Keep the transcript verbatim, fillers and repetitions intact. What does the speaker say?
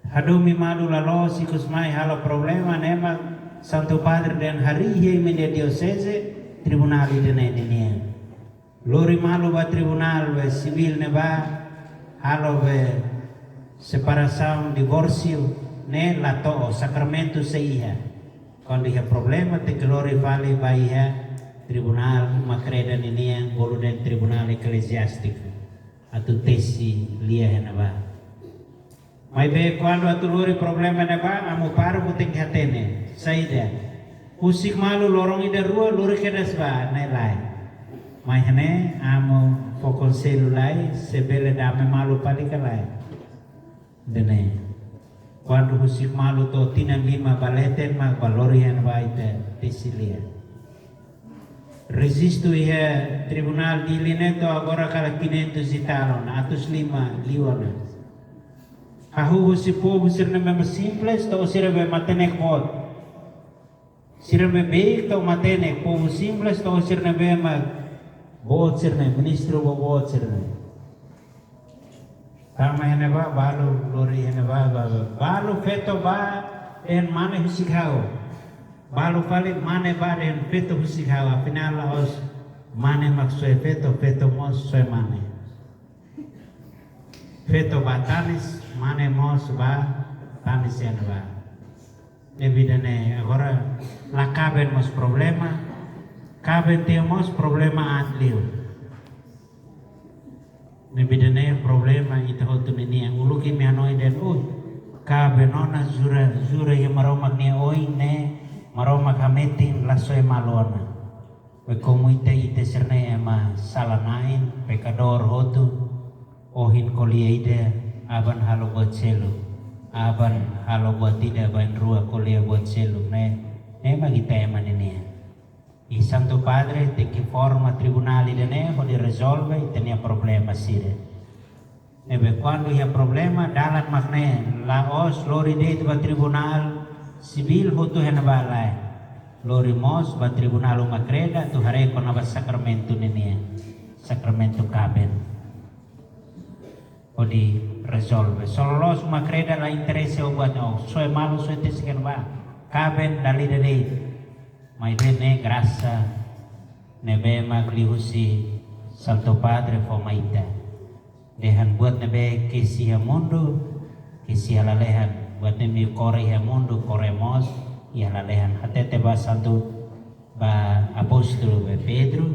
Hadomi malu la loos ikus mai halo problema ne'e mak Santu Padre dehan harii iha imi-nia dioseze tribunál ida-ne'e ninian. Lori malu ba tribunál be sivíl ne'ebá halo be separasaun, divórsiu ne'e la to'o, sakramentu sei iha. Kuandu iha problema tenke lori fali ba iha tribunál uma-kreda ninian, bolu dehan tribunál ekleziástiku, atu tesi lia iha ne'ebá. Maibé kuandu atu lori problema ne'ebá, amu pároku tenke hatene. Saida? Husik malu loron ida rua, lori kedas ba, ne'e lae. Mai iha ne'e, amu fó konsellu lai, se bele dame malu fali ka lae. Ida-ne'e. Kuandu husik malu to'o tinan lima ba leten mak ba lori iha ne'ebá ita tesi lia. Rejistu iha tribunál Dili ne'e to'o agora kala quinhentos e tal ona, atus lima liu ona. Hahú husi povu sira ne'ebé mak simples to'o sira be matenek boot. Sira ne'ebé beik to'o matenek, povu simples to'o sira ne'ebé mak boot sira-ne'e, ministru boboot sira-ne'e. Tama iha ne'ebá, balu lori iha ne'ebá, ba, ba, balu feto ba, dehan mane husik ha'u. Balu fali mane ba, dehan feto husik ha'u. Afinál la'ós mane mak soe feto, feto mós soe mane. Feto ba tanis, mane mós ba tanis iha ne'ebá. Ne'ebé ida-ne'e agora la kaben mós problema, kaben tiha mós problema aat liu. Ne'ebé ida-ne'e problema ita hotu ninian. Uluk imi hanoin dehan, uh, kaben ona jura, jura iha Maromak nia oin ne'e, Maromak hametin la soe malu ona. Be komu ita, ita sira-ne'e ema sala-na'in, pekadór hotu, ohin ko'alia ida, aban halo buat seluk, aban halo buat ida, bainrua ko'alia buat seluk, ne'e, ne'e mak ita ema ninian. I Santu Padre tenke forma tribunál ida-ne'e hodi rezolve ita-nia problema sira. Ne'ebé kuandu iha problema, dalan mak ne'e, la'ós lori de'it ba tribunál sivíl hotu iha ne'ebá lae. Lori mós ba tribunál uma-kreda atu haree kona-ba sakramentu ninian, sakramentu kaben. Hodi rezolve. Se loloos uma-kreda la interese ho buat ne'e, soe malu, soe tesi iha ne'ebá, kaben dala ida de'it. Maibé ne'e grasa ne'ebé mak liuhusi Santu Padre fó mai ita. Dehan buat ne'ebé kesi iha mundu, kesi iha lalehan. Buat ne'ebé kore iha mundu, kore mós iha lalehan. Hatete ba santu, ba apóstolu be Pedro,